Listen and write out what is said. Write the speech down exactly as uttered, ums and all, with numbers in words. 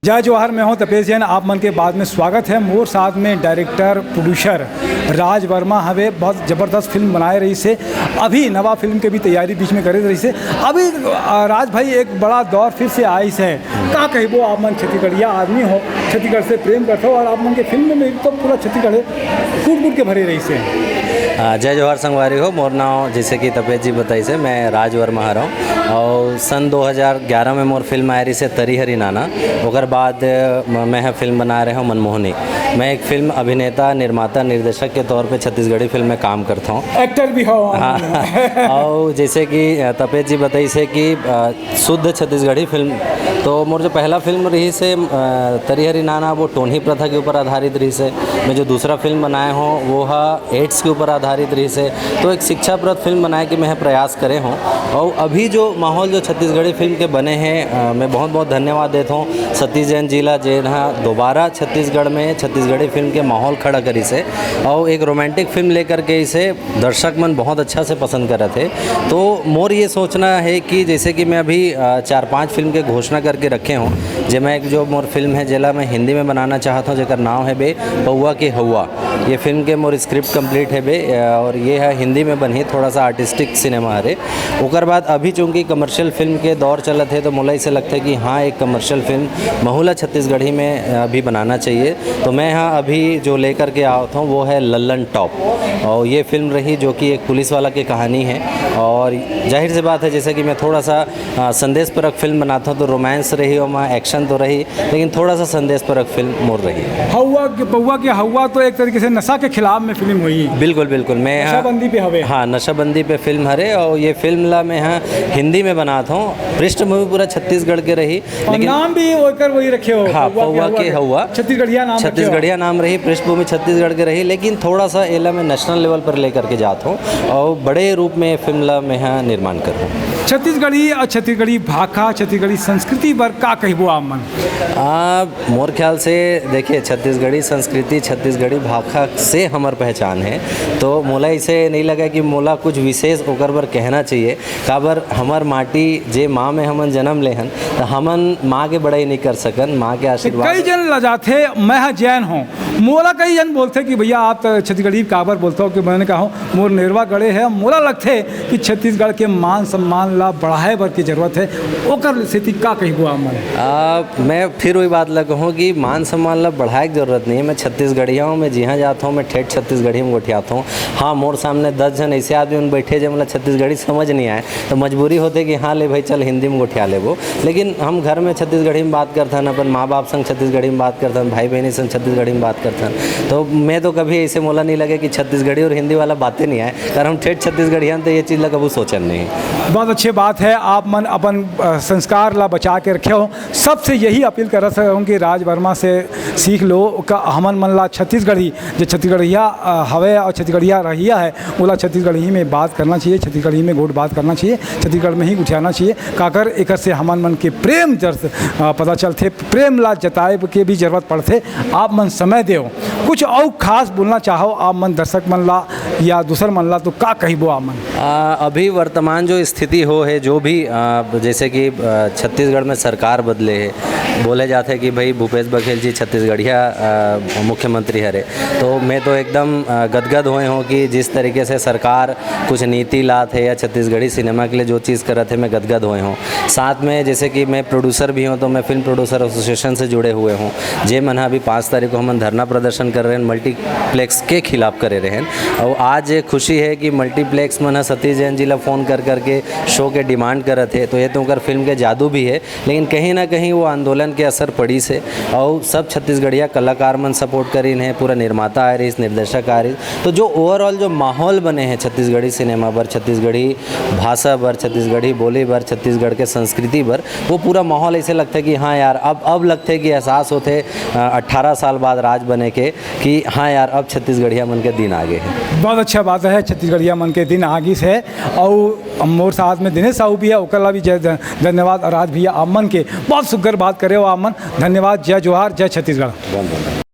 जय जोहार, मैं हूं तपेश जैन। आप मन के बात में स्वागत है। मोर साथ में डायरेक्टर, प्रोड्यूसर राज वर्मा हवे। बहुत जबरदस्त फिल्म बनाए रहिस हे। अभी नवा फिल्म के भी तैयारी बीच में करे रहिस हे। अभी, अ, राज भाई, एक बड़ा दौर फिर से आइस हे। का कहिबो, आप मन छत्तीसगढ़िया आदमी हो, छत्तीसगढ़ से प्रेम करथो और आप मन के फिल्म में तो पूरा छत्तीसगढ़ कूट कूट के भरे रहिस हे। आ, जय जोहार संगवारी हो, मोर नाव जैसे कि तपेश जी बताइस हे, मैं राज वर्मा हरव। और सन दो हज़ार ग्यारह में मोर फिल्म आए रहिस हे तरी हरी नाना। ओकर बाद, अ, म-, मैं ह फिल्म बनाए रहे हूँ मनमोहनी। मैं एक फिल्म अभिनेता, निर्माता, निर्देशक के तौर पे छत्तीसगढ़ी फिल्म में काम करता हूँ। एक्टर भी हो। हाँ। और जैसे कि, अ, तपेश जी बताइस हे कि, अ, शुद्ध छत्तीसगढ़ी फिल्म। तो मोर जो पहला फिल्म रहिस हे, अ, तरी हरी नाना, वो टोनही प्रथा के ऊपर आधारित रहिस हे। मैं जो दूसरा फिल्म बनाए हूँ, वो हा एड्स के ऊपर आधारित रहिस हे। तो एक शिक्षाप्रद फिल्म बनाए के मैं प्रयास करे हूँ। और अभी जो माहौल जो छत्तीसगढ़ी फिल्म के बने हैं, अ, मैं बहुत बहुत धन्यवाद देता हूँ सतीश जैन जी ला, जेन हा दोबारा छत्तीसगढ़ में छत्तीसगढ़ी फिल्म के माहौल खड़ा करिस हे और एक रोमांटिक फिल्म लेकर के इसे दर्शक मन बहुत अच्छा से पसंद करत हे। तो मोर ये सोचना है कि जैसे कि मैं अभी, अ, चार पांच फिल्म के घोषणा करके रखे हूँ, जेमा एक जो मोर फिल्म है, जेला मैं हिंदी में बनाना चाहत हूँ, जेकर नाम है बे पौआ के हौआ। ये फिल्म के मोर स्क्रिप्ट कंप्लीट है बे, अ, और ये है हिंदी में बनी, थोड़ा सा आर्टिस्टिक सिनेमा हरे। ओकर बाद अभी चूँकि कमर्शियल फिल्म के दौर चलत है, तो मोला इसे लगता है कि हाँ, एक कमर्शियल फिल्म महूला छत्तीसगढ़ी में, अ, अभी बनाना चाहिए। तो मैं यहाँ अभी जो लेकर के आवत हूँ, वो है लल्लन टॉप। और ये फिल्म रही, जो कि एक पुलिस वाला की कहानी है। और जाहिर सी बात है, जैसे कि मैं थोड़ा सा, अ, संदेश परक फिल्म बनाता हूँ, तो रोमांस रही, ओमा एक्शन तो रही, लेकिन थोड़ा सा संदेश परक फिल्म मोर रही। हौवा के, पौवा के हौवा तो एक तरीके से नशा के खिलाफ में फिल्म होही। बिल्कुल, बिल्कुल। मैं यहाँ नशाबंदी पे हवे। हाँ, नशाबंदी पे फिल्म हरे, और ये फिल्म ला मैं यहाँ हिंदी में बनाता हूँ। पृष्ठभूमि पूरा छत्तीसगढ़ के रही, और लेकिन नाम भी ओकर वही रखे हो, हाँ, पौवा के पौवा हौवा के के। हौवा। छत्तीसगढ़िया नाम रखे हो। छत्तीसगढ़िया नाम रही, पृष्ठभूमि छत्तीसगढ़ के रही, लेकिन थोड़ा सा एला मैं नेशनल लेवल पर लेकर के जात हूँ और बड़े रूप में फिल्म ला मैं यहाँ निर्माण करूँ। छत्तीसगढ़ी और छत्तीसगढ़ी भाखा, छत्तीसगढ़ी संस्कृति बर का कहिबो आप मन? आ, मोर ख्याल से देखिए, छत्तीसगढ़ी संस्कृति, छत्तीसगढ़ी भाखा से हमर पहचान है। तो मोला इसे नहीं लगा कि मोला कुछ विशेष ओकर बर कहना चाहिए। काबर हमर माटी, जे माँ में हमन जन्म ले हन, त हमन माँ के बड़ाई नहीं कर सकन, माँ के आशीर्वाद। कई जन लजाथे, मैं ह जैन हूँ, मोला कई जन बोलथे कि भैया, आप त छत्तीसगढ़ी काबर बोलथो? कि मैंने कहा, मोर नेरवा गड़े है, मोला लगथे कि छत्तीसगढ़ के मान सम्मान ला बढ़ाए बर के जरूरत है, ओकर सेती का कहिबो आप मन? आ, मैं फिर वही बात ला कहूँ कि मान सम्मान ला बढ़ाए के जरूरत नहीं है। मैं छत्तीसगढ़िया हूँ, मैं जिहाँ जाता हूँ, मैं ठेठ छत्तीसगढ़ी में गोठियाता हूँ। हाँ, मोर सामने दस जन ऐसे आदमी मन बैठे, जे मोला छत्तीसगढ़ी समझ नहीं आए, तो मजबूरी होथे कि हाँ, ले भाई, चल, हिंदी में गोठिया लेबो। लेकिन हम घर में छत्तीसगढ़ी में बात करथन, अपन माँ बाप संग छत्तीसगढ़ी में बात करथन, भाई बहनी संग छत्तीसगढ़ी में बात करथन। तो मैं तो कभी ऐसे मोला नहीं लगे कि छत्तीसगढ़ी और हिंदी वाला बातें नहीं आए, कारण हम ठेठ छत्तीसगढ़िया हन, तो ये चीज़ ला कभू सोचन नहीं। बहुत अच्छी बात है, आप मन अपन, अ, संस्कार ला बचा के रखे हो। सबसे यही अपील करत हूँ कि राज वर्मा से सीख लो, का हमन मन ला छत्तीसगढ़ी, जो छत्तीसगढ़िया, अ, हवे और छत्तीसगढ़िया रहिया है, ओला छत्तीसगढ़ी में बात करना चाहिए, छत्तीसगढ़ी में गोठ बात करना चाहिए, छत्तीसगढ़ में ही उठियाना चाहिए। काकर एकर से हमन मन के प्रेम जर से, अ, पता चलथे, प्रेम ला जताए के भी जरूरत पड़थे। आप मन समय देव, कुछ अउ खास बोलना चाहो आप मन दर्शक मन ला या दूसर मन ला, तो का कहिबो आप मन? आ, अभी वर्तमान जो स्थिति हो है, जो भी, आ, जैसे कि, आ, छत्तीसगढ़ में सरकार बदले है, बोले जाते हैं कि भाई, भूपेश बघेल जी छत्तीसगढ़िया, आ, मुख्यमंत्री हरे, तो मैं तो एकदम, आ, गदगद होए हूँ कि जिस तरीके से सरकार कुछ नीति लात है या छत्तीसगढ़ी सिनेमा के लिए जो चीज़ करत है, मैं गदगद होए हूँ। साथ में जैसे कि मैं प्रोड्यूसर भी हूँ, तो मैं फिल्म प्रोड्यूसर एसोसिएशन से जुड़े हुए हूँ, जे मन ह अभी पाँच तारीख को हमन धरना प्रदर्शन कर रहे हैं, मल्टीप्लेक्स के खिलाफ करे रहे हैं। और आज एक खुशी है कि मल्टीप्लेक्स मन ह सतीश जैन जी ला फ़ोन कर करके शो के डिमांड करत है, तो ये तो उनकर फिल्म के जादू भी है। लेकिन कहीं ना कहीं वो आंदोलन के असर पड़िस हे, और सब छत्तीसगढ़िया कलाकार मन सपोर्ट करिन हे, पूरा निर्माता आए रहिस, निर्देशक आए रहिस। तो जो ओवरऑल जो माहौल बने हे छत्तीसगढ़ी सिनेमा बर, छत्तीसगढ़ी भाषा बर, छत्तीसगढ़ी बोली बर, छत्तीसगढ़ के संस्कृति बर, वो पूरा माहौल ऐसे लगथे कि हाँ यार, अब, अब लगथे कि एहसास होथे, अ, अट्ठारह साल बाद राज बने के, कि हाँ यार, अब छत्तीसगढ़िया मन के दिन आ गे हे। बहुत अच्छा बात है, छत्तीसगढ़िया मन के दिन आ गिस हे। और मोर साथ में दिनेश साहू भी है, ओकर ला भी जय, धन्यवाद। और राज भैया, आप मन के बहुत सुग्घर बात करे हो आप मन। धन्यवाद, जय जोहार, जय छत्तीसगढ़।